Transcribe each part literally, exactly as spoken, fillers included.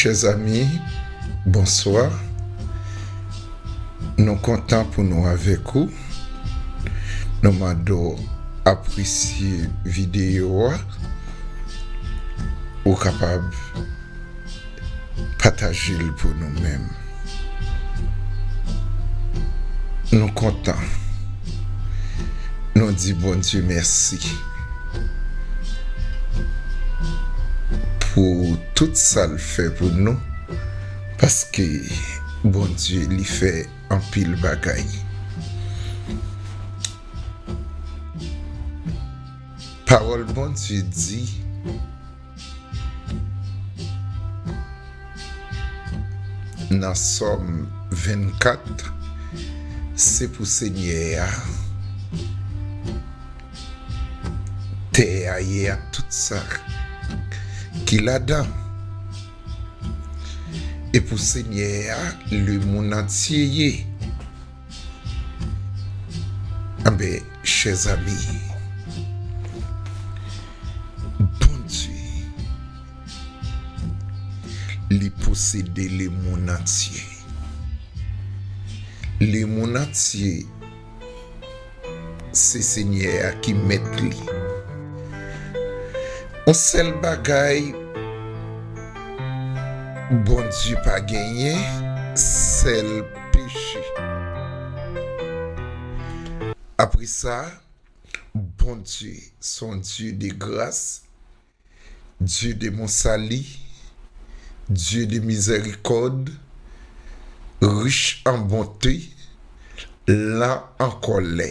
Chè zanmi, bonswa. Nou kontan pou nou avèk ou. Nou mande w apresye videyo a. Ou kapab pataje l pou nou menm. Nou kontan. Nou di Bondye mèsi pou tout sa l fè pou nou, paske Bondye, li fè anpil bagay. Pawòl Bondye di nan Sòm vennkat, se pou Senyè a tè a ye ak tout sa ki ladan. E pou Senyè a, lemonn antye ye. Anben, chè zanmi, Bondye, li posede lemonn antye. Lemonn antye, se Senyè a ki mèt li. Yon sèl bagay Bondye pa genyen, sèl peche. Apre sa, Bondye se yon Dye de gras, Dye de mon sali, Dye de mizèrikòd, rich an bonte, lan an kòlè.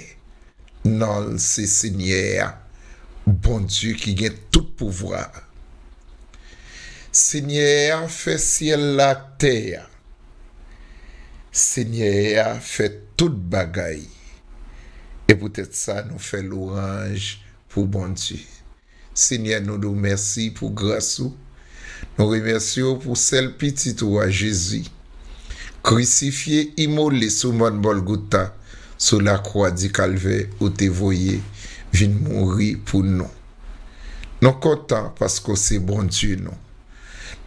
Non l se Senyè a, Bondye ki gen tout pouvwa. Senyè a fè syèl la ak tè a. Senyè a fè tout bagay. E poutèt sa, nou fè lwanj pou Bondye. Senyè, nou di w mèsi pou gras ou. Nou remèsye w pou sèl Pitit ou a, Jezi, krisifye, imole sou mòn Gòlgota, sou lakwa di Kalvè, ou te voye vin mouri pou nou. Nou kontan paske w se Bondye nou.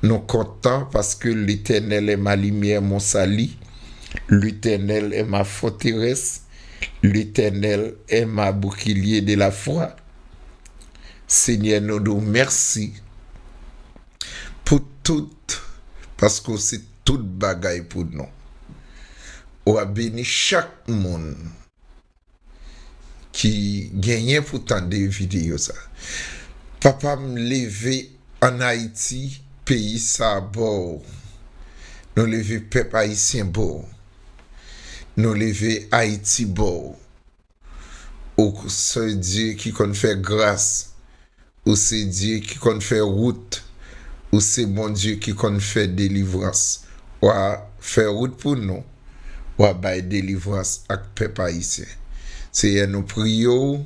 Nou kontan paske Letènèl est ma lumière, mon salut. L'Éternel est ma forteresse. L'Éternel est ma bouclier de la foi. Senyè, nou di w mèsi pou tout, paske w se tout bagay pou nou. W a beni chak moun ki genyen pou tande videyo sa. Papa, m leve ann Ayiti, peyi sa a ba w. Nou leve pèp ayisyen ba w. Nou leve Ayiti ba w. Ou se Dye ki konn fè gras. Ou se Dye ki konn fè wout. Ou se Bondye ki konn fè delivrans. W a fè wout pou nou. W a bay delivrans ak pèp ayisyen. Seyè, nou priye w,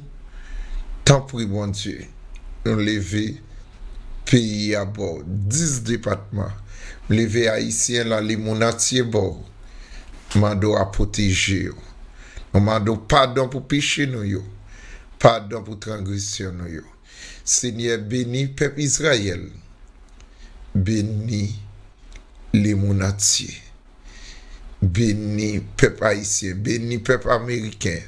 tanpri, Bondye, nou leve peyi a ba w, dis depatman. M leve Ayisyen lan, lemonn antye ba w. Mande w a pwoteje yo. Nou mande w padon pou peche nou yo, padon pou transgresyon nou yo. Senyè, beni pèp Izrayèl. Beni lemonn antye. Beni pèp ayisyen. Beni pèp ameriken.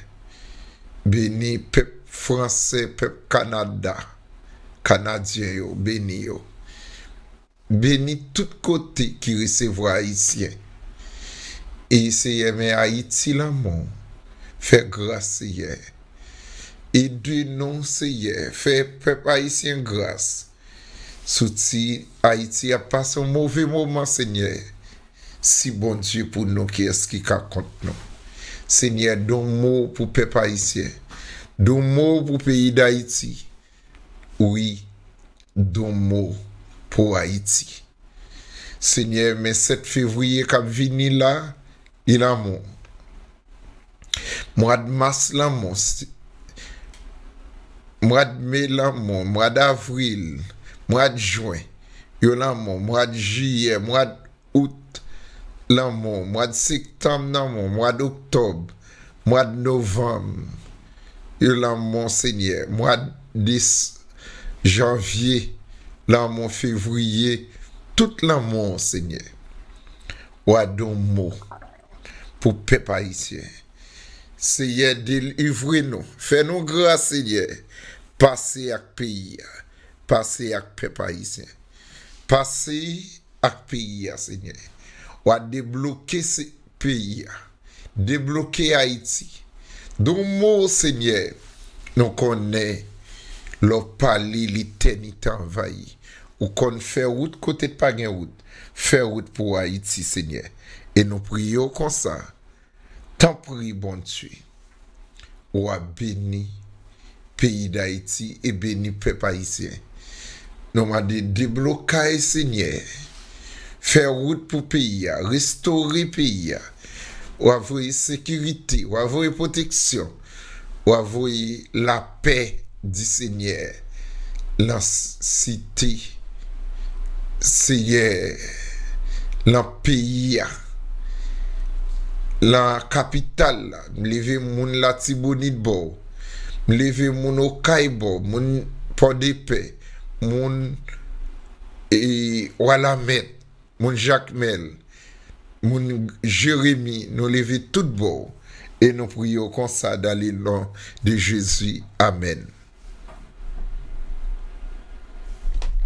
Beni pèp fransè, pèp Kanada. Kanadyen yo, beni yo. Beni tout kote ki resevwa Ayisyen. E Seyè, men Ayiti lan men w. Fè gras, Seyè. Ede nou, Seyè. Fè pèp ayisyen gras. Soti Ayiti ap pase yon move moman, Senyè. Si Bondye pou nou, kiyès ki ka kont nou? Senyè, di yon mo pou pèp ayisyen. Di yon mo pou peyi Dayiti. Wi, di yon mo pou Ayiti. Senyè, men sèt fevriye k ap vini la, li lan men w. Mwa d mas lan men w. Si-, mwa d me lan men w. Mwa d avril, mwa d jen, yo lan men w. Mwa d jiyè, mwa d out lan men w. Mwa d septanm lan men w. Mwa d oktòb, mwa d novanm, yo lan men w, Senyè. Mwa d des-, janvye, lan men w, fevriye, tout lanmou w, Senyè. W a di yon mo pou pèp ayisyen. Senyè, delivre nou. Fè nou gras, Senyè. Pase ak peyi a. Pase ak pèp ayisyen. Pase ak peyi a, Senyè. W a debloke se, peyi a. Debloke Ayiti. Di yon mo, Senyè, nou konnen lè w pale, letènite anvayi. Ou konn fè wout kote pa gen wout. Fè wout pou Ayiti, Senyè. E nou priye w konsa. Tanpri, Bondye, w a beni peyi Dayiti e beni pèp ayisyen. Nou mande deblokay, Senyè. Fè wout pou peyi a, restore peyi a. W a voye sekirite, w a voye pwoteksyon, w a voye lapè di Senyè nan site, Senyè, nan peyi a, nan kapital la. M leve moun Latibonit ba w. M leve moun Okay ba w, moun Pòdepè, moun, e, Walamèt, moun Jakmèl, moun Jeremi, nou leve tout ba w. E nou priye w konsa, dans le nom de Jésus. Amèn.